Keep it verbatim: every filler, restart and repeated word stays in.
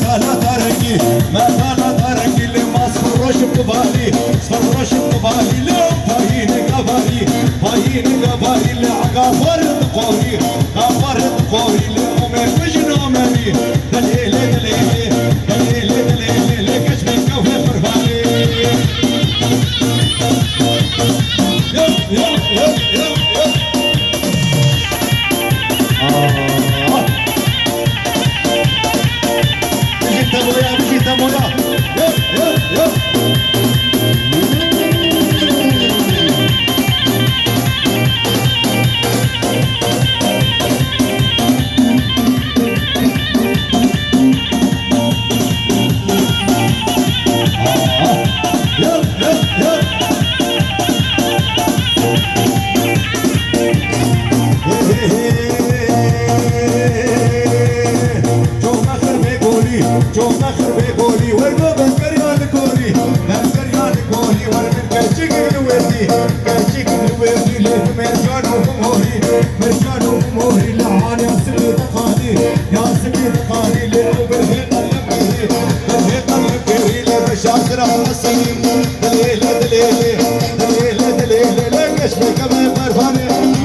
Metala darengî, metala darengî, lê ma sifir roşim divalî, sifir roşim divalî, lê payînê gavarî, payînê gavarî, lê ega xwarin diqorî, ega xwarin diqorî, lê omê xwe ji namerî, dilê lê, dilê lê, dilê lê, dilê lê, lê keç me kewhe qurbanê. Yo, yo, yo, yo, yo. Ah. Bijî Temoya, bijî Temoya. Yo, yo, yo. Yo, yo, yo. Çona xirbê golî, çona xirbê golî, wergo bezgeriya li golî, bezgeriya li golî, wer min keçik li wêrî, keçik li wêrî, lê bi mercan û bi morî, mercan û bi morî, li hal ya sirrî diqanî, ya sirrî diqanî, lê ew birhê qelem kirî, birhê qelem kirî, lê bi şaxira xwe sinî, dilê lê, dilê lê, dilê lê, dilê lê, lê geç bike me bervanê.